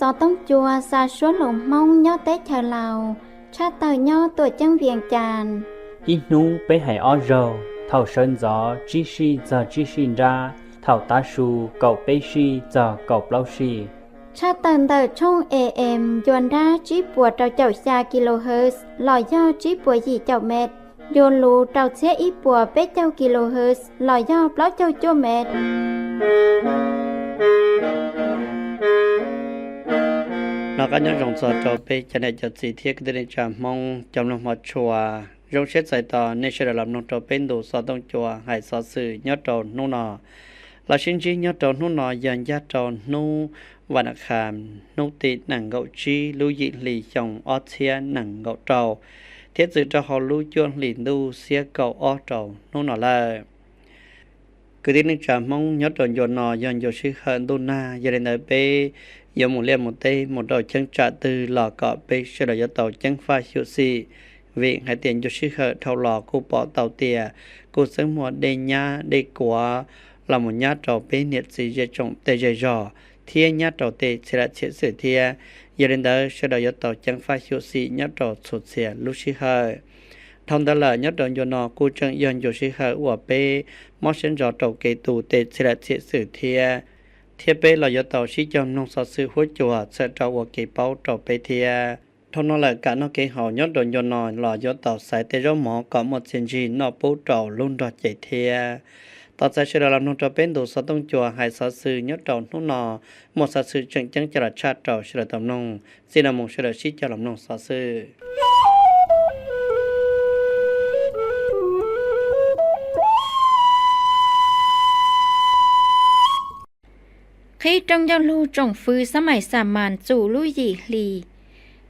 Xov tooj cua xa suab lus Hmoob nyob teb chaws Laus, tshaj tawm nyob tuam ceeb Vias Cas. Ib hnub peb hais ob zaug, thaum sawv ntxov tsib sij txog tsib sij nrab, thaum tav su kaum peb sij txog kaum plaub sij. Tshaj tawm ntawm tshooj A M ncua nrab tsib puas rau caum xya kilohertz los yog tsib puas yim caum met, ncua luv rau txhiab ib puas peb caug kilohertz los yog plaub caug cuaj met. Noj qab nyob zoo txog rau peb cov niam cov txiv thiab kwv tij neej tsa Hmoob cov mloog hmov tshua. Zoo siab txais tos nej sawv daws los mloog rau peb ntu xov tooj cua hais xov xwm nyob rau hnub no. Los sib ntsib nyob rau hnub no yog ncaj rau hnub vas nas khas, hnub tim nees nkaum tsib lub yim hli xyoo ob txhiab nees nkaum rau, thiab txwm rau hauv lub cuaj hlis ntuj xiab kaum ob rau hnub no lawm. Kwv tij neej tsa Hmoob, nyob rau ncua no yog ncua sij hawm ntuj nag, yog li ntawd peb yuav mus liaj mus teb mus rau cheeb tsam twg los kom peb sawv daws yuav tau ceev faj xyuam xim, vim hais tias ncua sij hawm dhau los kuj pom tau tias kuj txeeb muaj dej nyab dej kuav los mus nyab rau peb niam txiv zej tsoom tej zej zog thiab nyab rau tej txhia laj txhia xwm thiab. Yog li ntawd sawv daws yuav tau ceev faj xyuam xim nyob rau txhua txhia lub sij hawm. Dhau ntawd lawm nyob rau ncua no kuj tseem yog ncua sij hawm uas peb mob siab ntso rau kev tu tej txhia laj txhia xwm thiab, thiab peb los yuav tau sib cog mloog xov xwm huab cua txhawm rau ua kev paub rau peb thiab. Dhau no lawm kam noj kev haus nyob rau ncua no los yuav tau xaiv tej zaub mov kom muaj txiaj ntsig noj pub rau lub nrog cev thiab. Tos txais sawv daws los mloog rau peb ntu xov tooj cua hais xov xwm nyob rau hnub no, muaj xov xwm tseem ceeb coj los tshaj rau sawv daws tau mloog. Txij no mus sawv daws sib cog los mloog xov xwm. Qhib rooj ncauj lug tsoom fwv xab mais xa mas txum lub yim hli.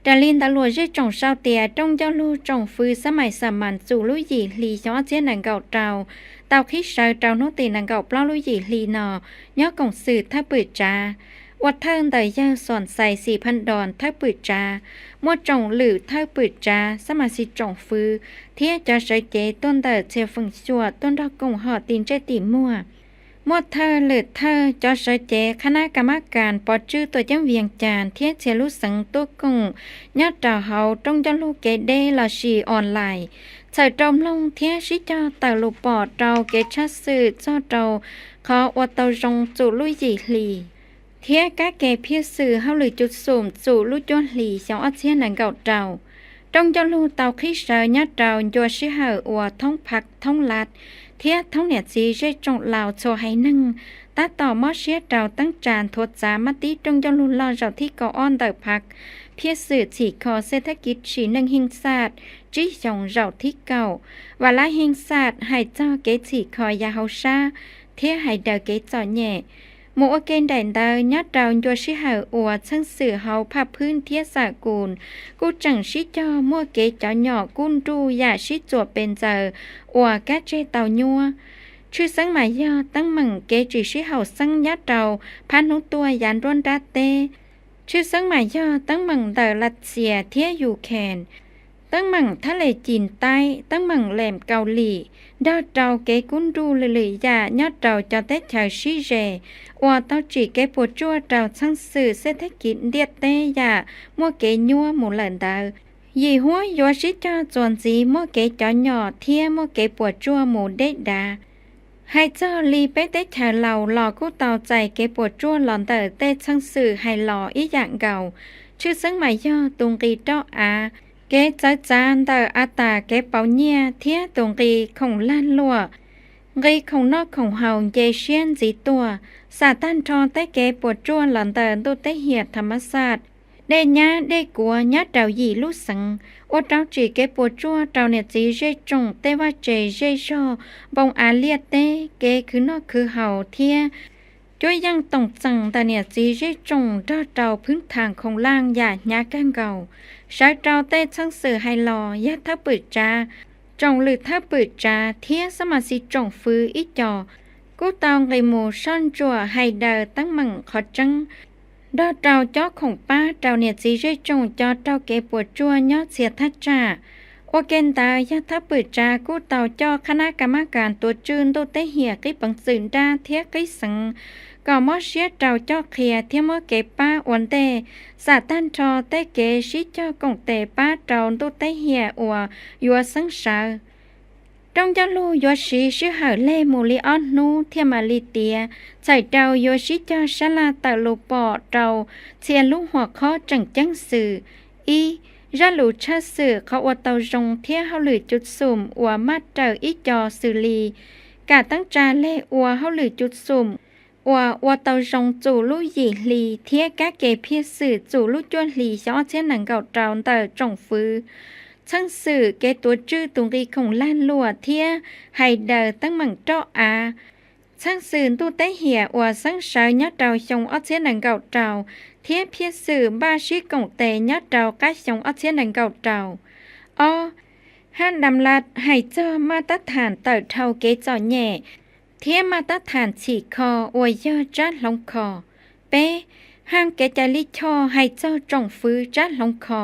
Raws li ntawv luam zej tsoom sau tias rooj ncauj lug tsoom fwv xab mais xa mas txum lub yim hli xyoo ob txhiab nees nkaum rau tau qhib sawv rau hnub tim nees nkaum plaub lub yim hli no nyob koom xwm thawj pwm tsav, ua thawj ntawm yawg Xom Xais Xim Phaj Dos thawj pwm tsav, muaj tsoom lwm thawj pwm tsav xab mas xis tsoom fwv thiab cov sawv cev tuaj ntawm txhia feem xyuam tuaj nrog koom hom tim ntsej tim muag. Muaj thawj lwm thawj cov sawv cev qhab nab ka mab kas pov tswb tuam ceeb Vias Cas thiab txhia lub xeev tuaj koom nyob rau hauv rooj ncauj lug kev deb lossis online, txhawm rau mloog thiab sib cog tawm lus pom rau kev tshaj xwm txog rau qhov ua tau zoo txum lub yim hli thiab kab ke phiaj xwm hauj lwm cuv xum txum lub cuaj hlis xyoo ob txhiab nees nkaum rau. Rooj ncauj lug tau qhib sawv nyob rau ncua sij hawm uas thoob Phaj, thoob Lat thiab thoob niam txiv zej tsoom Laus txhua haiv neeg tab tom mob siab rau teeb tsa nthuav txav mab tib rooj ncauj lug loj zaum thib kaum ob ntawm Phaj, phiaj xwm txhim kho xej thab kiv tsim neej heej xaj tsib xyoos zaum thib kaum, vam lab heej xaj hais txog kev txhim kho yav hauv sab thiab hais daws kev txom nyem. Mus ua ke nraim ntawd nyob rau ncua sij hawm uas txheej xwm hauv Phaj Phwb thiab Xam Kus kuj tseem sib cog muaj kev cov nyom kub nruj yam sib txuas pes ntxaws uas kab tseg tau nyuab. Tshwj xeeb mas yog teeb meem kev tsis sib haum xeeb nyob rau phab hnub tuaj yav nruab nrab teb. Tshwj xeeb mas yog teeb meem ntawm Lavxias thiab Yukhees, teeb meem Thab Les Cim Taib, teeb meem Lees Kaus Lim, nrog rau kev kub nruj lwm lwm yam nyob rau cov teb chaws sib ze, uas tau tsim kev puas tsuaj rau txheej xwm xej thab kiv ntiaj teb yam muaj kev nyuab mus lawm ntawd. Yim huab yuav sib cog txuas ntxiv muaj kev cov nyom thiab muaj kev puas tsuaj mus deb dav. Hais txog li peb teb chaws Laus los kuj tau txais kev puas tsuaj los ntawm tej txheej xwm hais los ib yam nkaus. Tshwj xeeb mas yog tus nqi roj av, kev txawv txav ntawm av tas kev pauv nyiaj thiab tus nqi khoom lag luam, nqi khoom noj khoom haus nce siab ntxiv tuaj, xam tag nrho tej kev puas tsuaj los ntawm ntuj teb hiam Tha Mab Xaj, dej nyab dej kuav nyob rau yim lub xeev, ua rau tsim kev puas tsuaj rau niam txiv zej tsoom tej vaj tse zej zog, npoo av liaj teb, kev khwv noj khwv haus thiab cuab yeej toom txeem ntawm niam txiv zej tsoom nrog rau phwb thaam khoom laaj yam hnyav kawg nkaus. Sawv rau tej txheej xwm hais los yog thawj pwm tsav, tsoom lwm thawj pwm tsav thiab xab mas xis tsoom fwv ib co kuj tau nqis mus soj ntsuam hais daws teeb meem qhov tseeb, nrog rau cob khoom pab rau niam txiv zej tsoom cov raug kev puas tsuaj nyob txhia thaj tsam, Ua ke ntawd yog thawj pwm tsav kuj tau coj qhab nab ka mab kas tuav tswj ntuj teb hiam qib peev txwm nrab thiab qib xeev kom mob siab rau coj qhia thiab muab kev pab ua ntej xam tag nrho tej kev sib cog koom tes pab rau ntuj teb hiam uas yuav xeeb sawv. Rooj ncauj lug yuav siv sij hawm leg mus li ob hnub thiaj mam li tiav, txhawm rau yuav sib cog sab laj tawm lus pom rau txhia lub huam qhob tseem ceeb xwm. Ib, zaj lus tshaj xwm qhov ua tau zoo thiab hauj lwm cuv xum uas maj raws ib co xws li kam teeb tsa leg ua hauj lwm cuv xum uas ua tau zoo txum lub yim hli thiab kab ke phiaj xwm txum lub cuaj hli xyoo ob txhiab nees nkaum rau ntawm tsoom fwv, txheej xwm kev tuav tswj tus nqi khoom lag luam thiab hais daws teeb meem roj av, txheej xwm ntuj teb hiam uas xeeb sawv nyob rau xyoo ob txhiab nees nkaum rau thiab phiaj xwm npaj sib koom tes nyob rau qab xyoo ob txhiab nees nkaum rau. Ob, haj dam laj hais txog maj tab tham tawm dhau kev txom nyem thiab maj tab tham txhim kho uas yog tsab hloov kho. Peb, haj kev cai lij choj hais txog tsoom fwv tsab hloov kho.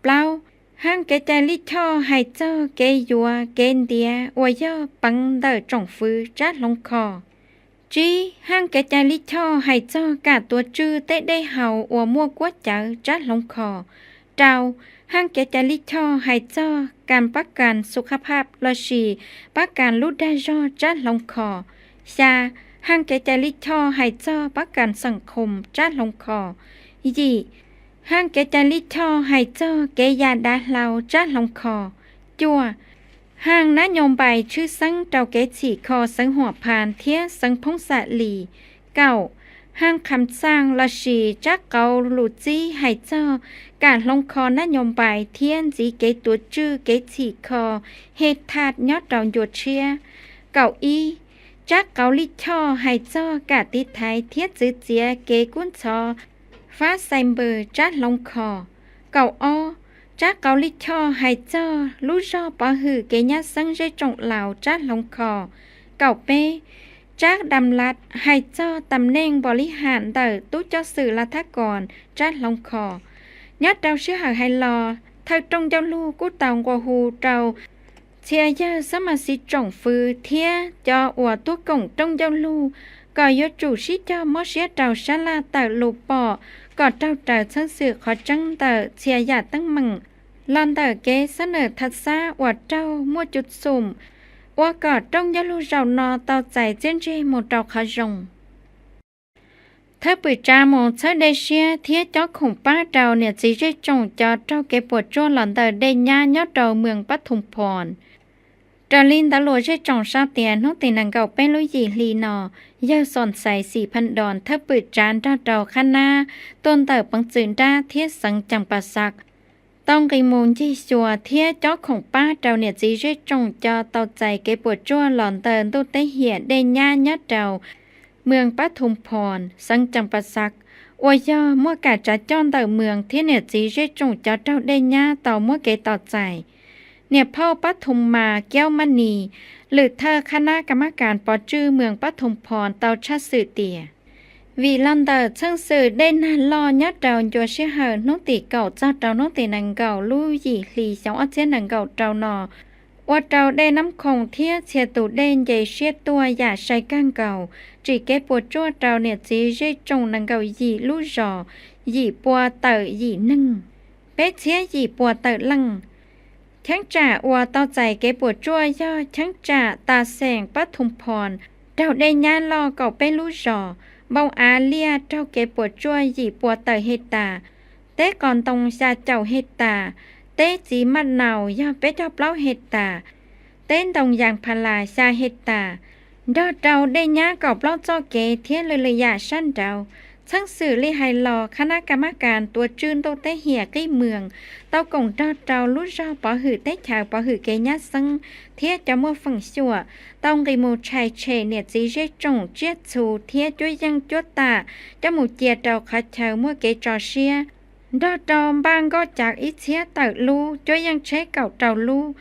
Plaub, haj kev cai lij choj hais txog kev yuav kev ntiav uas yog peev ntawm tsoom fwv tsab hloov kho. Tsib, haj kev cai lij choj hais txog kam tuav tswj tej dej haus uas muaj kuab cawv tsab hloov kho. Rau, haj kev cai lij choj hais txog kas pab kas xu khab phab lossis pab kas lub dag zog tsab hloov kho. Xya, haj kev cai lij choj hais txog pab kas xeem khoom tsab hloov kho. Yim, haj kev cai lij choj hais txog kev ya dav hlau tsab hloov kho. Cuaj, haj nab nyo npais tshwj xeeb rau kev txhim kho xeev huam phan thiab xeev phoob xam lis. Kaum, haj kham xaj lossis tsab qauv lus txib hais txog kam hloov kho nab nyo npais thiab ntxiv kev tuav tswj kev txhim kho hej thaj nyob rau ncua tshiab. Kaum ib, tsab qauv lij choj hais txog kam tiv thaiv thiab txwv txiav kev kub ntxhov fab xais npws tsab hloov kho. Kaum ob, tsab qauv lij choj hais txog lub zog pov hwm kev nyab xeeb zej tsoom laus tsab hloov kho. Kaum peb, tsab dam laj hais txog tam neej npos lij ham ntawm tub coj xwm lav thab kos tsab hloov kho. Nyob rau sij hawm hais los, thawj rooj ncauj lug kuj tau nqua hu rau txhia yawg xab mas xis tsoom fwv thiab cov uas tuaj koom rooj ncauj lug kom yuav tsum sib cog mob siab rau sab laj tawm lus pom kom raug raws txheej xwm qhov tseeb ntawm txhia yam teeb meem los ntawm kev xab nawm thaj xab uas raug muaj cuv xum, ua kom rooj ncauj lug zaum no tau txais txiaj ntsig mus rau qhov zoo. Thawj pwm tsav mus txhawb dej siab thiab cob khoom pab rau niam txiv zej tsoom cov raug kev puas tsuaj los ntawm dej nyab nyob rau moos Pab Thum Phom. Raws li ntawv luam zej tsoom sau tias hnub tim nees nkaum peb lub yim hli no, yawg Xom Xais Xim Phaj Doos thawj pwm tsav nrog rau qhab nab tuaj ntawm peev txwm nrab thiab xeev Cees Pas Xaj tau nqis mus ncig xyuas thiab cob khoom pab rau niam txiv zej tsoom cov tau txais kev puas tsuaj los ntawm ntuj teb hiam dej nyab nyob rau moos Pab Thum Phom xeev Cees Pas Xaj, uas yog muaj kam tsav coj ntawm moos thiab niam txiv zej tsoom cov raug dej nyab tau muab kev tau txais. Niam phauj Pab Thum Mas Kiaub Mab Nis, lwm thawj qhab nab ka mab kas pov tswj moos Pab Thum Phom tau tshaj xwm tias vim los ntawm txheej xwm dej nag loj nyob rau ncua sij hawm hnub tim kaum txog rau hnub tim nees nkaum lub yim hli xyoo ob txhiab nees nkaum rau no, ua rau dej Nab Khoom thiab txhia tus dej nce siab tuaj yam sai kawg nkaus, tsim kev puas tsuaj rau niam txiv zej tsoom nees nkaum yim lub zos, yim pua tawm yim neeg, peb txhiab yim pua tawm leej. Cheeb tsam uas tau txais kev puas tsuaj yog cheeb tsam tas xeem Pab Thum Phom raug dej nyab loj kaum peb lub zos, npoo av liaj raug kev puas tsuaj yim pua tawm hej tas, teb qos ntoo xya caum hej tas, teb txiv maj naus yog peb caug plaub hej tas, teb ntoo yas pha las xya hej tas, nrog rau dej nyab kaum plaub txoj kev thiab lwm lwm yam sab nraud. Txheej xwm li hais los qhab nab ka mab kas tuav tswj ntuj teb hiam qib moos tau koom nrog rau lub zog pov hwm teb chaws pov hwm kev nyab xeeb thiab cov muaj feem xyuam tau nqis mus tshais tshem niam txiv zej tsoom tsiaj txhu thiab cuab yeej cuab tam coj mus cia rau qhov chaw muaj kev tso siab, nrog rau npaj nkoj cav ib txhiab tawm lub, cuab yeej tsheb kaum rau lub,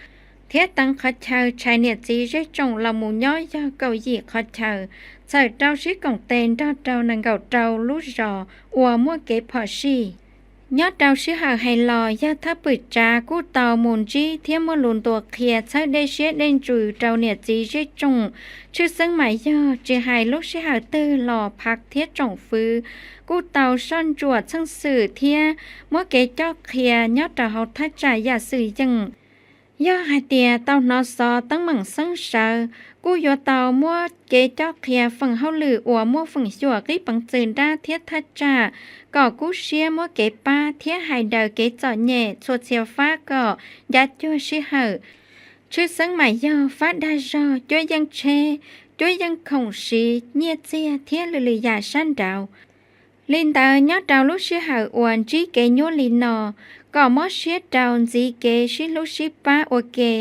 thiab teev qhov chaw tshais niam txiv zej tsoom los mus nyob yog kaum yim qhov chaw, txhawm rau sib koom tes nrog rau nees nkaum rau lub zos uas muaj kev phom sij. Nyob rau sij hawm hais los, yawg thawj pwm tsav kuj tau mus ntsib thiab muaj lus ntuas qhia txhawb dej siab dej ntsws rau niam txiv zej tsoom. Tshwj xeeb mas yog tsis hais lub sij hawm twg los Phav thiab tsoom fwv kuj tau soj ntsuam txheej xwm thiab muab kev coj qhia nyob rau hauv thaj tsam yam xwm yeem. Yog hais tias tau hnov xov teeb meem xeeb sawv, kuj yuav tau muab kev coj qhia feem hauj lwm uas muaj feem xyuam qib peev txwm nrab thiab thaj tsam kom kub siab muab kev pab thiab hais daws kev txom nyem txhua txhia fab kom ncav cuag sij hawm. Tshwj xeeb mas yog fab dag zog, cuab yeej tsheb, cuab yeej khoom siv, nyiaj txiag thiab lwm lwm yam sab nraud. Li ntawd, nyob rau lub sij hawm uas ntsib kev nyuaj li no, kom mob siab rau ntxiv kev sib hlub sib pab ua ke,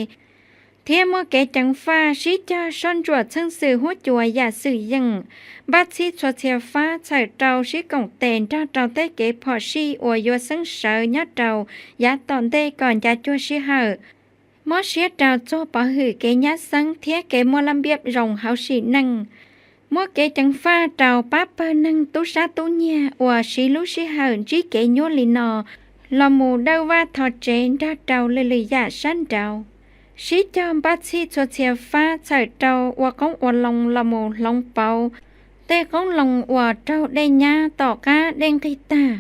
thiab muaj kev ceev faj sib cog soj ntsuam txheej xwm huab cua yam xwm yeem, npaj txhij txhua txhia fab txhawm rau sib koom tes nrog rau tej kev phom sij uas yuav xeeb sawv nyob rau yav tom ntej kom ncav cuag sij hawm. Mob siab rau txuag pov hwm kev nyab xeeb thiab kev muaj laj npiab zoo hauv sim neej. Muab kev ceev faj rau pab pawg neeg tub sab tub nyiag uas siv lub sij hawm ntsib kev nyuaj li no los mus dawj vaj thov tsev nrog rau lwm lwm yam sab nraud. Sib cog npaj txhij txhua txhia fab txhawm rau ua qoob ua loo los mus hloov pauv tej qoob loo uas raug dej nyab tom qab dej nqig tag,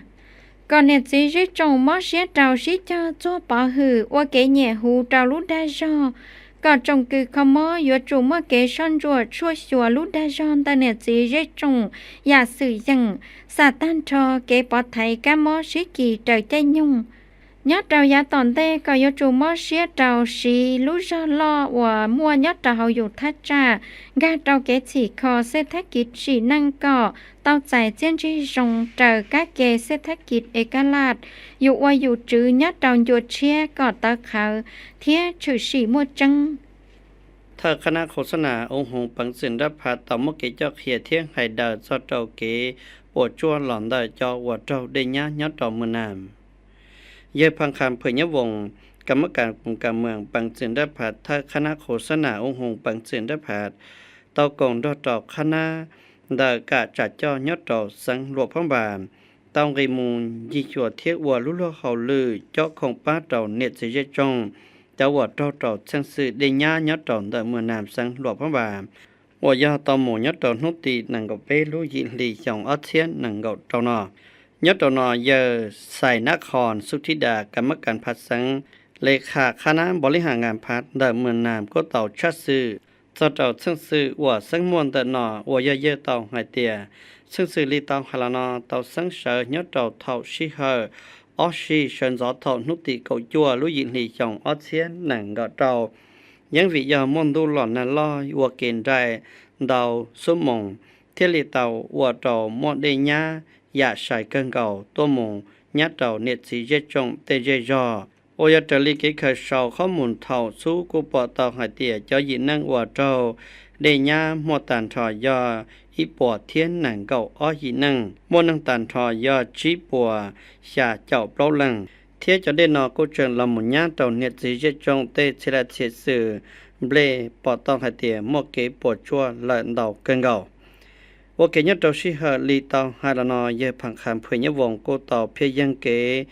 kom niam txiv zej tsoom mob siab rau sib cog txuag pov hwm ua kev nyiam huv rau lub dag zog, kom tsoom kws kho mob yuav tsum muaj kev soj ntsuam tshuaj xyuas lub dag zog ntawm niam txiv zej tsoom yam xwm yeem, xam tag nrho kev pov thaiv kab mob sib kis raws caij nyoog. Nyob rau yav tom ntej kom yuav tsum mob siab rau siv lub zog loj uas muaj nyob rau hauv yus thaj tsam, nkag rau kev txhim kho xej thab kiv sim neej kom tau txais txiaj ntsig zoo raws kab ke xej thab kiv es kab laj, yus ua yus tswv nyob rau ncua tshiab kom tawv qhawv thiab tshwm sim muaj tseeb. Thawj qhab nab khos xab nas u hoos peev txwm nrab phav tau muab kev coj qhia thiab hais daws txog rau kev puas tsuaj los ntawm cov uas raug dej nyab nyob rau mws nas. Yawg Phas Khas Phwm Nyab Voos, kam mab kas koos kas mws peev txwm nrab phav thawj qhab nab khos xab nas u hoos peev txwm nrab phav, tau koom nrog rau qhab nab ntawm kam tsam coj nyob rau xeev Luam Phab Npas, tau nqis mus ncig xyuas thiab ua lub luag hauj lwm cob khoom pab rau niam txiv zej tsoom, cov uas raug rau txheej xwm dej nyab nyob rau ntawm mws nas xeev Luam Phab Npas, uas yog tau mus nyob rau hnub tim nees nkaum peb lub yim hli xyoo ob txhiab nees nkaum rau no. Nyob rau no yawg Xais Nab Khos Xub Thib Das kam mab kas phav xeev, le khas qhab nab npov li has nkas phav ntawm mws nas kuj tau tshaj xwm txog rau txheej xwm uas xeeb muaj ntawm no uas yog yawg tau hais tias, txheej xwm li tau hais los no tau xeeb sawv nyob rau thaum sij hawm ob sij sawv ntxov thaum hnub tim kaum cuaj lub yim hli xyoo ob txhiab nees nkaum rau. Yeeb vim yog muaj ntuj los nag loj ua ke nraim ntau xuab moos, thiaj li tau ua rau muaj dej nyab yam sai kawg nkaus tuaj mus nyab rau niam txiv zej tsoom tej zej zog. Uas yog raws li kev khaws sau qhob mus thaum xub kuj pom tau hais tias cov yim neej uas raug dej nyab muaj tag nrho yog ib puas thiab nees nkaum ob yim neej, muaj neeg tag nrho yog tsib puas xya caum plaub leej, thiab cov dej no kuj tseem los mus nyab rau niam txiv zej tsoom tej txhia laj txhia xwm nplej pom tau hais tias muaj kev puas tsuaj lawm ntau kawg nkaus. Ua ke nyob rau sij hawm li tau hais los no yawg Phas Khas Phwm Nyab Voos kuj tau phiaj yeeg kev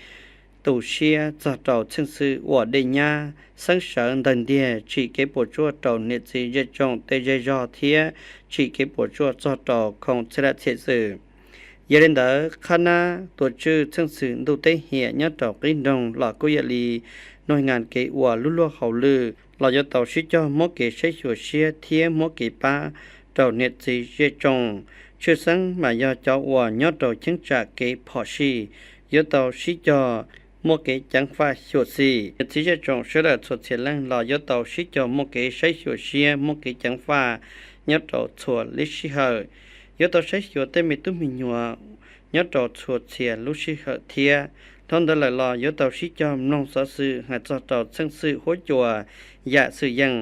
tu siab txog rau txheej xwm uas dej nyab xeeb sawv ntawg ntiag tsim kev puas tsuaj rau niam txiv zej tsoom tej zej zog thiab tsim kev puas tsuaj txog rau khoom txhia laj txhia xwm. Yog li ntawd qhab nab tuav tswj txheej xwm ntuj teb hiam nyob rau qib nroog los kuj yog li nuag nas kev ua lub luag hauj lwm los yuav tau sib cog muab kev saib xyuas siab thiab muab kev pab rau niam txiv zej tsoom. Tshwj xeeb mas yog cov uas nyob rau cheeb tsam kev phom sij yuav tau sib cog muaj kev ceev faj xyuam xim. Niam txiv zej tsoom sawv daws txhua txhia leej los yuav tau sib cog muaj kev saib xyuas siab muaj kev ceev faj nyob rau txhua lub sij hawm. Yuav tau saib xyuas tej me tub me nyuam nyob rau txhua txhia lub sij hawm thiab. Dhau ntawd lawm los yuav tau sib cog mloog xov xwm hais txog rau txheej xwm huab cua yam xwm yeem,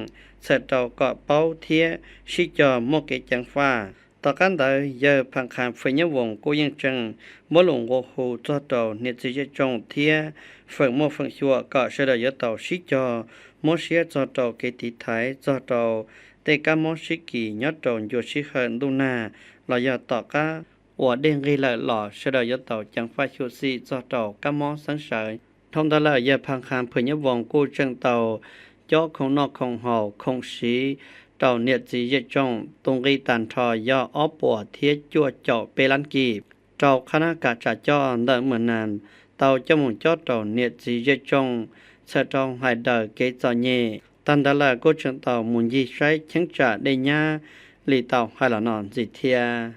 txhawm rau kom paub thiab sib cog muaj kev ceev faj. Tom qab ntawd yawg Phas Khas Phwm Nyab Voos kuj yeej tseem muab lus nqua hu txog rau niam txiv zej tsoom thiab feem muaj feem xyuam kom sawv daws yuav tau sib cog muab siab txog rau kev tiv thaiv txog rau tej kab mob sib kis nyob rau ncua sij hawm ntuj nag los yog tom qab ua dej nqig lawm los sawv daws yuav tau ceev faj xyuam xim txog rau kab mob xeeb sawv. Dhau ntawd lawm yawg Pha Kha Phwm Nyob Voos kuj tseem tau cob khoom noj khoom haus khoom siv rau niam txiv zej tsoom tus nqi tag nrho yog ob puas thiab cuaj caum peb lab kis rau qhab nab kam tsa coj ntawm Mws Nas tau coj mus cob rau niam txiv zej tsoom txhawm rau hais daws kev txom nyem. Tag ntawd lawm kuj tseem tau mus ncig saib cheeb tsam dej nyab li tau hais los no ntxiv thiab.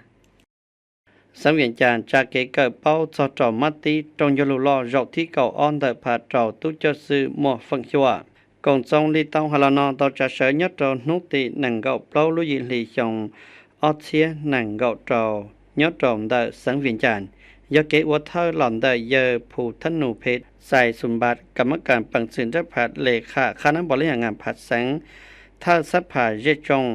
Xeev Vias Cas tsa kev kawm paub txog rau mab tib rau ncauj lug loj zaum thib kaum ob ntawm phav rau tub coj xwm Muaj Feem Xyuam. Koom txoos li tau hais los no tau tsa sawv nyob rau hnub tim nees nkaum plaub lub yim hli xyoo ob txhiab nees nkaum rau nyob rau ntawm xeev Vias Cas, yog kev ua thawj los ntawm yawg Phu Thab Nus Phem Xais Xus Npas kam mab kas pees txwm nrab phav le kham qhab nab npaus li has ngas phav xeev, thawj xab phas zej tsoom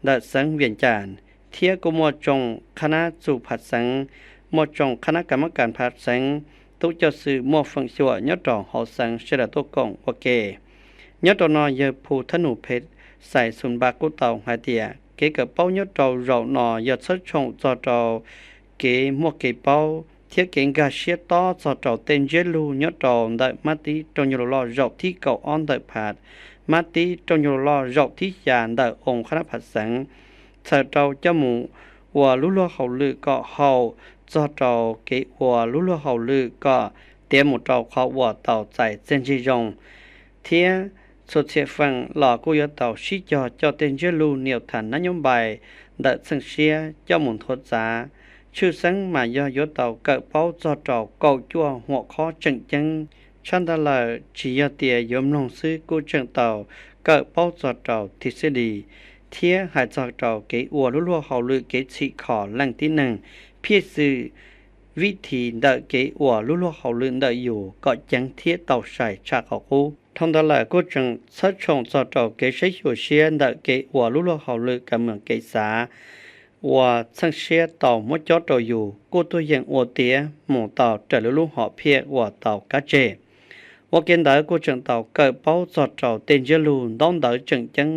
ntawm xeev Vias Cas, thiab kuj muaj tsoom qhab nab txuj phav xeev, muaj tsoom qhab nab kam mab kas phav xeev, tub coj xwm Muaj Feem Xyuam nyob rau hauv xeev sawv daws tuaj koom ua ke. Nyob rau no yawg Phu Thab Nus Phem Xais Xus Npas kuj tau hais tias kev kawm paub nyob rau zaum no yog txhawb tshoom txog rau kev muaj kev paub thiab kev nkag siab tob txog rau tej ntsiab lug nyob rau ntawm mab tib rau ncauj lug loj zaum thib kaum ob ntawm phav, mab tib rau ncauj lug loj zaum thib xya ntawm oo qhab nab phav xeev, txhawm rau coj mus ua lub luag hauj lwm kom haum txog rau kev ua lub luag hauj lwm kom tiav mus rau qhov uas tau txais txiaj ntsig zoo, thiab txhua txhia feem los kuj yuav tau sib cog coj tej ntsiab lug niam thas nab nyob npai ntawm txheej siab coj mus nthuav txav. Tshwj xeeb mas yog yuav tau kawm paub txog rau kaum cuaj huam qhov tseem ceeb. Tshaj ntawd lawm tsis yog tias yuav mloog xwb kuj tseem tau kawm paub txog rau thib xwb li, thiab hais txog rau kev ua lub luag hauj lwm kev txhim kho leej tib neeg, phiaj xwm vib thi ntawm kev ua lub luag hauj lwm ntawm yus kom ceev thiab tau sai tshaj qhov qub. Dhau ntawd lawm kuj tseem txhawb tshoom txog rau kev saib xyuas siab ntawm kev ua lub luag hauj lwm kav moos kev xav uas txheej siab tau muab cob rau yus kuj tuaj yeem ua tiav mus tau raws li lub hom phiaj uas tau kab tseg. Ua ke ntawd kuj tseem tau kawm paub txog rau tej ntsiab lug ntaub ntawv tseem ceeb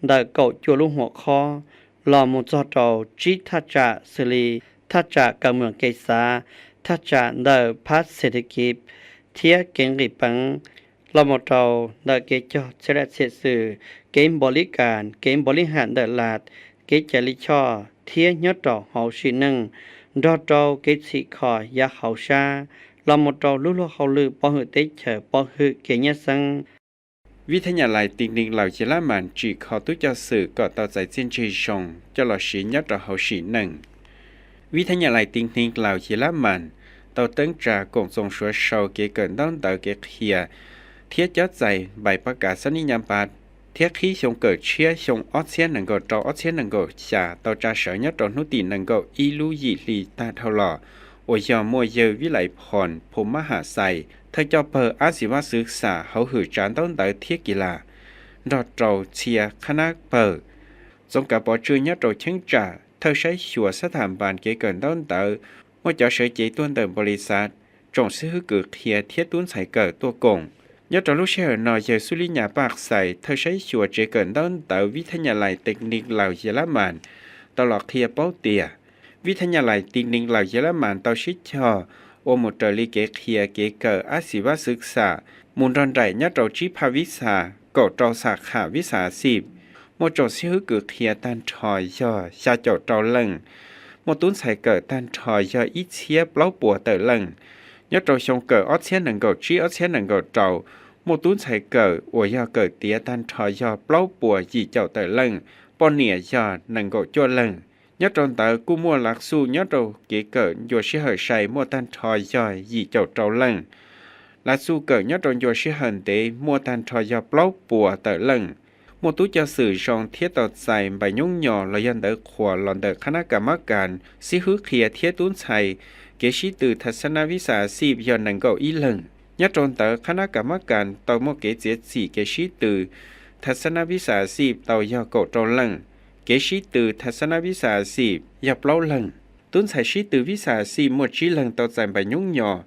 ntawm kaum cuaj lub huam qhov los mus txog rau tsib thaj tsam xws li thaj tsam kav moos kev xav, thaj tsam ntawm phab xes this kiv thiab kev nqis peev, los mus rau ntawm kev cog txhiaj laj txhiaj xwm, kev npaum li kas, kev npaum li ham ntawm las, kev cai li choj thiab nyob rau hauv sim neej, nrog rau kev txhim kho yav hauv sab, los mus rau lub luag hauj lwm pov hwm teb chaws pov hwm kev nyab xeeb. Vib thab nyas lais Tis Nees Laus Yis Lab Mas tsim kho tub coj xwm kom tau txais txiaj ntsig zoo coj los siv nyob rau hauv sim neej. Vib thab nyas lais Tis Nees Laus Yis Lab Mas tau teeb tsa koom txoos suav sau kev kawm ntaub ntawv kev qhia thiab cob txais npaim pab kav xab nib nyab npab thiab qhib xyoo kawm tshiab xyoo ob txhiab nees nkaum rau ob txhiab nees nkaum xya tau tsa sawv nyob rau hnub tim nees nkaum ib lub yim hli tag dhau los uas yog muaj yawg Vib Lais Phos Phu Mab Ham Xais thawj coj pawg Ab Xis Vaj Xwv Xam hauv hwm tsav ntaub ntawv thiab kis las nrog rau txhia qhab nab pawg, txoov kav pov tswj nyob rau cheeb tsam, thawj saib xyuas xab tham npas kev kawm ntaub ntawv, muaj cov sawv cev tuaj ntawm npaum li xav, tsoom xib hwb kws qhia thiab tub ntxhais kawm tuaj koom. Nyob rau lub sij hawm no yawg Xub Lib Nyas Paj Xais thawj saib xyuas tsev kawm ntaub ntawv Vib thab nyas lais Tis Nees Laus Yis Lab Mas tau los qhia paub tias Vib thab nyas lais Tis Nees Laus Yis Lab Mas tau sib cog ua mus raws li kev qhia kev kawm Ab Xis Vaj Xwv Xam mus nrog nraim nyob rau tsib phaj vib xas, kaum rau xam kham vib xas xij, muaj tsoom xib hwb kws qhia tag nrho yog xya caum rau leej, muaj tub ntxhais kawm tag nrho yog ib txhiab plaub puas tawm leej. Nyob rau xyoo kawm ob txhiab nees nkaum tsib ob txhiab nees nkaum rau, muaj tub ntxhais kawm uas yog kawm tiav tag nrho yog plaub puas yim caum tawm leej, poj niam yog nees nkaum cuaj leej. Nyob rau ntawd kuj muaj lav xuj nyob rau kev kawm ncua sij hawm sai muaj tag nrho yog yim caum rau leej. Lav xuj kawm nyob rau ncua sij hawm ntev muaj tag nrho yog plaub puas tawm leej. Muaj tub coj xwm zoo thiab tau txais npaim nyoob nyos los yog ntawv qhuas los ntawm qhab nab kam mab kas, xib hwb qhia thiab tub ntxhais, kev sib tw thaj xab nab vib xas xij yog nees nkaum ib leeg. Nyob rau ntawd qhab nab kam mab kas tau muaj kev txiav txim kev sib tw thaj xab nab vib xas xij tau yog kaum rau leej, kev sib tw thaj xab nab vib xas xij yog plaub leeg. Tub ntxhais sib tw vib xas xij muaj tsib leeg tau txais npaim nyoob nyos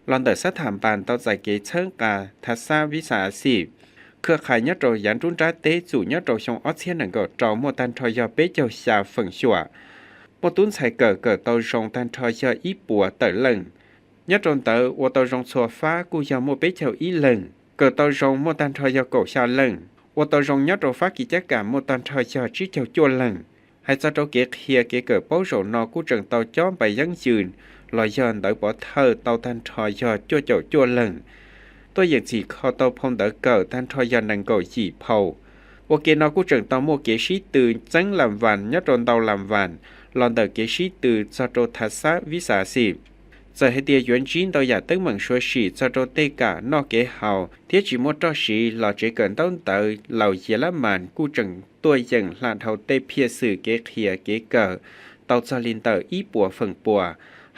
los ntawm xab tham npas tau txais kev txhawb nqa thaj xab vib xas xij. Khwj qhais nyob rau yav nruab nrab teb txum nyob rau xyoo ob txhiab nees nkaum rau muaj tag nrho yog peb caug xya feem xyuam. Muaj tub ntxhais kawm kawm tau zoo tag nrho yog ib puas tawm leej. Nyob rau ntawd ua tau zoo txhua fab kuj yog muaj peb caug ib leeg. Kawm tau zoo muaj tag nrho yog kaum xya leej. Ua tau zoo nyob rau fab kis cab kam muaj tag nrho yog tsib caug cuaj leeg. Hais txog rau kev qhia kev kawm paub zaum no kuj tseem tau cob npais yeeb yws los yog ntawv pov thawj tau tag nrho yog cuaj caum cuaj leeg. Tuaj yeem txhim kho tau phau ntawv kawm tag nrho yog nees nkaum yim phau. Ua ke no kuj tseem tau muaj kev sib tw txeeb las vas nyob rau ntau las vas los ntawm kev sib tw txog rau thav xab vib xav xim. Txawm hais tias yuav ntsib ntau yam teeb meem suav sim txog rau tej kam noj kev haus thiab tsis muaj roj siv los tsev kawm ntaub ntawv Laus Yia Lab Mas kuj tseem tuaj yeem hla dhau tej phiaj xwm kev qhia kev kawm tau txog li ntawm ib puas feem pua.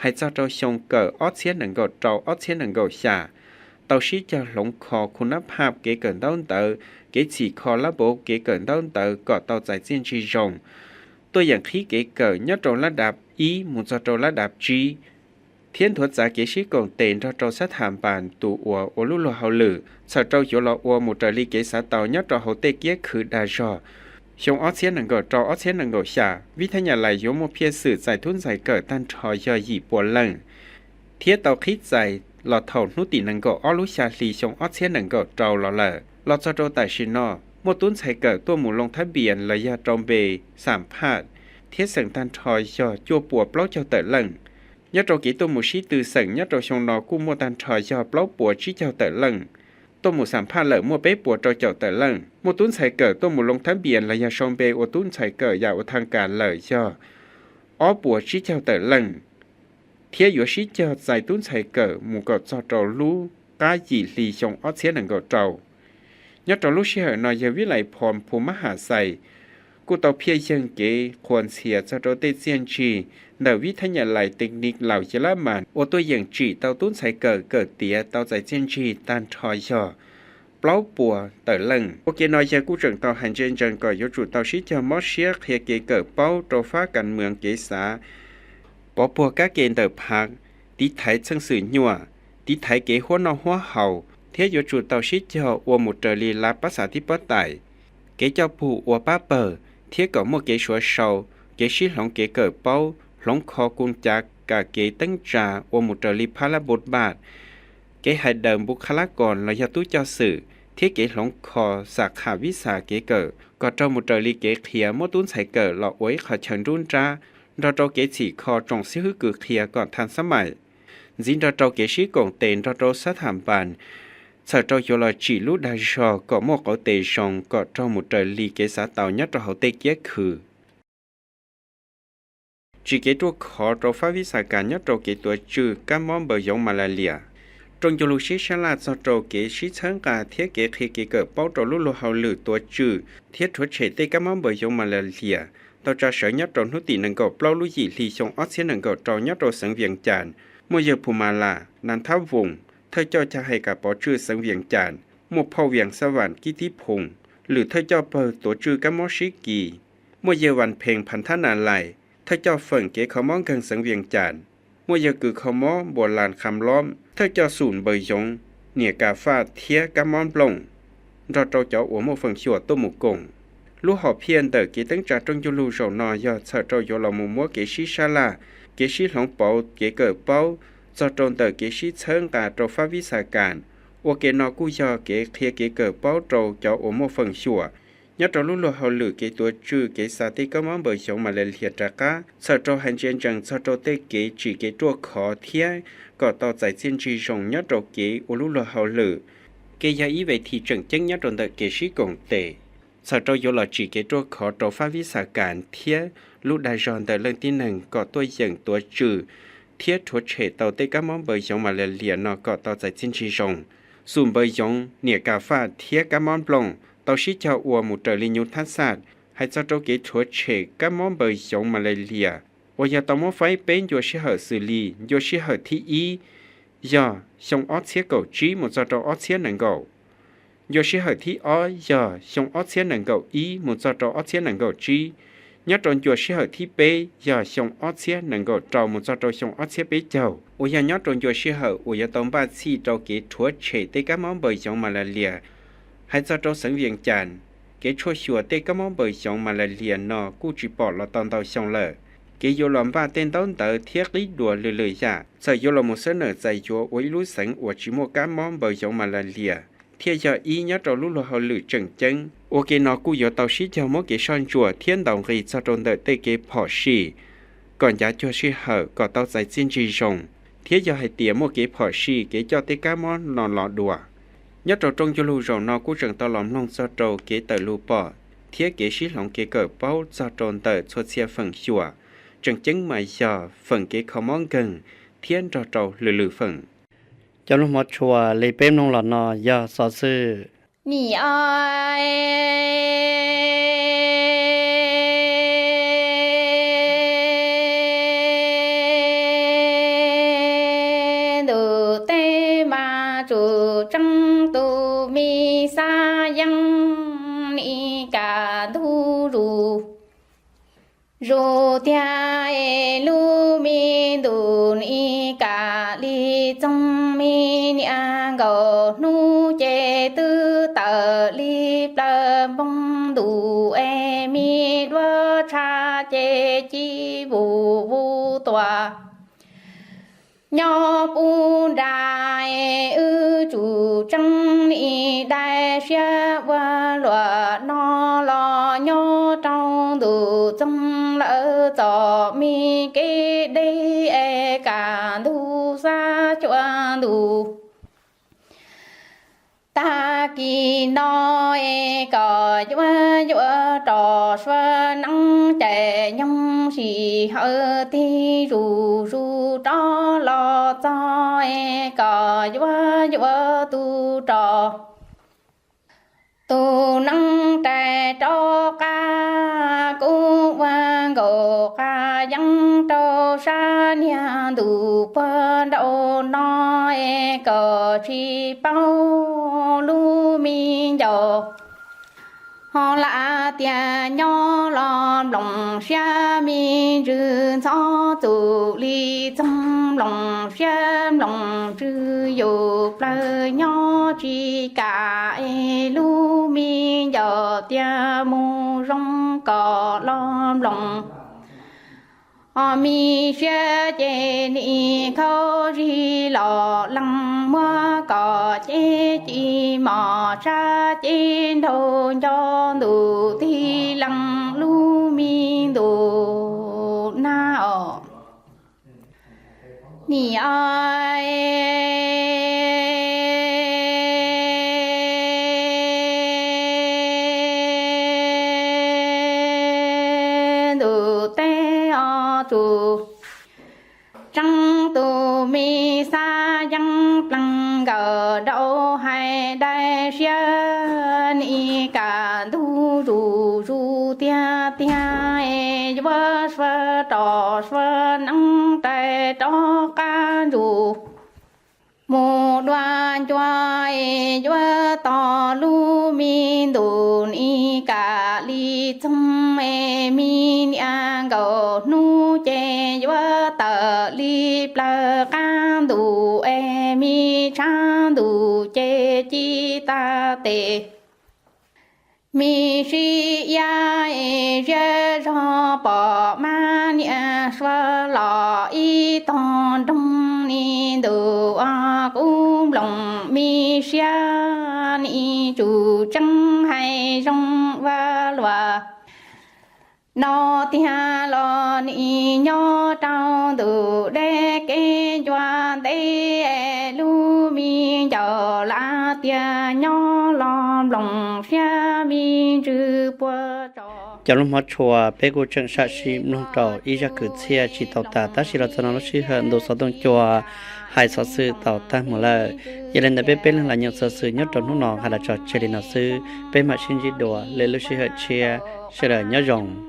Hais txog rau xyoo kawm ob txhiab nees nkaum rau ob txhiab nees nkaum xya, tau sib cog hloov kho khu nab phaj kev kawm ntaub ntawv, kev txhim kho lab npauv kev kawm ntaub ntawv kom tau txais txiaj ntsig zoo. Tuaj yeem qhib kev kawm nyob rau lab dav ib mus txog rau lab dav tsib, thiab nthuav txav kev sib koom tes nrog rau xab tham npas tus uas ua lub luag hauj lwm txhawm rau yuav los ua mus raws li kev xav tau nyob rau hauv tej kiab khw dag zog. Xyoo ob txhiab nees nkaum rau ob txhiab nees nkaum xya, vib thab nyas lais yuav muaj phiaj xwm txais tub ntxhais kawm tag nrho yog yim puas leej, thiab tau qhib txais los thaum hnub tim nees nkaum ob lub xya hli xyoo ob txhiab nees nkaum rau los lawm. Los txog rau tam sim no, muaj tub ntxhais kawm tuaj mus loo thab npias los yog rau npe xam phaj thiab xeem tag nrho yog cuaj puas plaub caug tawm leej. Nyob rau kev tuaj mus sib tw xeem nyob rau xyoo no kuj muaj tag nrho yog plaub puas tsib caug tawm leej. Tuaj mus xam phaj lawm muaj peb puas rau caum tawm leej. Muaj tub ntxhais kawm tuaj mus loo thab npias los yog sau npe ua tub ntxhais kawm yam ua thaj kas lawm yog ob puas tsib caug tawm leej, thiab yuav sib cog txais tub ntxhais kawm mus kom txog rau lub qab yim hli xyoo ob txhiab nees nkaum rau. Nyob rau lub sij hawm no yawg Vib Lais Phos Phu Mab Ham Xais kuj tau phiaj yeeg kev qhuas ntxhias txog rau tej txiaj ntsig ntawm vib thab nyas lais tes nis Laus Yia Lab Mas uas tuaj yeem tsim tau tub ntxhais kawm kawm tiav tau txais txiaj ntsig tag nrho yog plaub puas tawm leej. Ua ke no yawg kuj tseem tau hais ntse ntsees kom yuav tsum tau sib cog mob siab qhia kev kawm paub rau fab kas mwam kev xav, pov puag kab ke ntawm phav, tiv thaiv txheej xwm nyuaj, tiv thaiv kev huab noj huab haus, thiab yuav tsum tau sib cog ua mus raws li lav pab xav tib pob tais, kev coj pug ua pab pawg, thiab kom muaj kev suav sau, kev sib hloov kev kawm paub, hloov kho kua cav kam kev teeb tsa ua mus raws li phab lab npus npaj, kev hais daws npu khab lab kos los yog tub coj xwm, thiab kev hloov kho xam kham vib xas kev kawm kom raug mus raws li kev qhia muab tub ntxhais kawm los ua ib qho chaw nruab nrab, nrog rau kev txhim kho tsoom xib hwb kws qhia kom thaj xab maim, ntxiv nrog rau kev sib koom tes nrog rau xab tham npas, txhawm rau yuav los tsim lub dag zog kom muaj qauv tes zoo kom raug mus raws li kev xav tau nyob rau hauv tej kiab khw. Tsim kev ruaj khov rau fab vib xas kas nyob rau kev tuav tswj kab mob npaws yoov Malalia. Rooj Ncug Lug sib sab laj txog rau kev sib txhawb nqa thiab kev qhia kev kawm paub rau lub luag hauj lwm tuav tswj thiab rhuav tshem tej kab mob npaws yoov Malalia tau tsa sawv nyob rau hnub tim nees nkaum plaub lub yim hli xyoo ob txhiab nees nkaum rau nyob rau xeev Vias Cas. Muaj yawg Phu Ma Las, Nas Thab Voos, thawj coj cag hais kas pov tswj xeev Vias Cas, muaj phauj Vias Xab Vam Kib Tib Phoos, lwm thawj coj pawg tuav tswj kab mob sib kis, muaj yawg Vas Phees Phas Thab Nas Lais, thawj coj feem kev kho mob nkeeg xeev Vias Cas, muaj yawg kws kho mob Npuas Las Kham Lob, thawj coj xum npaws yoov, niam kas faj thiab kab mob nplooj, nrog rau cov uas muaj feem xyuam tuaj mus koom. Lub hom phiaj ntawm kev teeb tsa Rooj Ncug Lug zaum no yog txhawm rau yuav los mus muab kev sib sab laj, kev sib hloov pauv kev kawm paub, txog rau ntawm kev sib txhawb nqa rau fab vib xas kas. Ua ke no kuj yog kev qhia kev kawm paub rau cov uas muaj feem xyuam nyob rau lub luag hauj lwm kev tuav tswj kev xa tej kab mob npaws yoov Malalia rov qab, txhawm rau hais ntsia ntsees txog rau tej kev tsim kev ruaj khov thiab kom tau txais txiaj ntsig zoo nyob rau kev ua lub luag hauj lwm. Kev yog ib ve thi tseem ceeb nyob rau ntawm kev sib koom tes, txhawm rau yuav los tsim kev ruaj khov rau fab vib xas kas thiab lub dag zog ntawm leej tib neeg kom tuaj yeem tuav tswj thiab rhuav tshem tau tej kab mob npaws yoov Malalia no kom tau txais txiaj ntsig zoo. Xum npaws yoov, niam kas faj thiab kab mob nplooj tau sib cog ua mus raws li nyuv thab xaj. Hais txog rau kev rhuav tshem kab mob npaws yoov Malalia uas yog tau muab faib peb ncua sij hawm xws li ncua sij hawm thib ib yog xyoo ob txhiab kaum tsib mus txog rau ob txhiab nees nkaum, ncua sij hawm thib ob yog xyoo ob txhiab nees nkaum ib mus txog rau ob txhiab nees nkaum tsib, nyob rau ncua sij hawm thib peb yog xyoo ob txhiab nees nkaum rau mus txog rau xyoo ob txhiab peb caug uas yog nyob rau ncua sij hawm uas yuav tau npaj txhij rau kev rhuav tshem tej kab mob npaws yoov Malalia. Hais txog rau xeev Vias Cas, kev tshuaj xyuas tej kab mob npaws yoov Malalia no kuj tsis pom los tau ntau xyoo lawm. kev yuav los npaj tej ntaub ntawv thiab qib dua lwm lwm yam. Txawm yuav los mus xab nawm txais yuav ua ib lub xeev uas tsis muaj kab mob npaws yoov mas las lias, thiaj yog ib nyob rau lub luag hauj lwm tseem ceeb. Ua ke no kuj yuav tau sib cog muab kev soj ntsuam thiab ntaus nqi txog rau ntawm tej kev phom sij kom ncav cuag sij hawm kom tau txais txiaj ntsig zoo, thiab yog hais tias muaj kev phom sij kev coj tej kab mob no los dua. Nyob rau rooj ncauj lus zaum no kuj tseem tau los mloog txog rau kev tawm lus pom thiab kev sib hloov kev kawm paub txog rau ntawm txhua txhia feem xyuam, tseem ceeb mas yog feem kev kho mob nkeeg thiab nrog rau lwm lwm feem. Cov lus hmov tshua li peb mloog los no yog xov xwm nim o ntuj teb mas tsum tseeb tus me xab yeeb nim kam ntug zus zus tiag es lub me ntuj nim kam li txoog me niaj nkaus hnub ces twb tawm li plaws npoo ntuj es me duab tshav ces ci vus vus tuaj nyob pub nra es wb tsum tseeb nim dai siab ua luam no los nyob rau ntuj txoog lawm txom me kev deb es kam ntug xab xyuas ntuj tag kis no es kom yuav yuav rov sua neeb cais nyoog sij hawm tig zus zus rov los txog es kom yuav yuav tu rog tus neeb rais rov qab kuj ua nkaus qab yeeb rau sab niag ntuj puag nraum no es kom tsis paub lub me ncaus ho lam tias nyob los nploos siab me ntsws ntxhov txum li txoog nploos siab nploos ntsws yus plaws nyob tsis kam es lub me ncaus tias mus zoo kom los nploos ho me siab ces nim khaub zig los lees muab kom ceb ci mos sab ceb nraug nco ntuj tig lees lub me ntuj nag os nim o ntuj teb os tus tseeb tus me xab yeeb plees nkawm nraud hais dai siab nim kam ntug zus zus tiag tiag es yuav sua rov sua neeb rais rov qab ntsus mus dua ncua es yuav tos lub me ntuj nim kam li txoog es me niaj nkaus hnub ces yuav tawm li plaws qab ntuj es me tshav ntuj ces ci tag tes me sib iab es ziab zog pom mab niam sua los ib tog nroog ni ntuj os kub nploos me siab nim tsum tseeb hais zoo ua luam no tiag los nim nyob rau ntuj deb kev ncua ntev lub me ncaus lam tias nyob los nploos siab me ntsws puag tso. Cov lus hmov tshua peb kuj tseem sam sim mloog rau ib zaj kwv txhiaj tsis tau tas tab sis los txog no lub sij hawm ntu xov tooj cua hais xov xwm tau tag mus lawm. Yog li ntawd peb peb leeg los nyeem xov xwm nyob rau hnub no hais los tso tseg li no xwb, peb mam sib ntsib dua lwm lub sij hawm tshiab, sawv daws nyob zoo.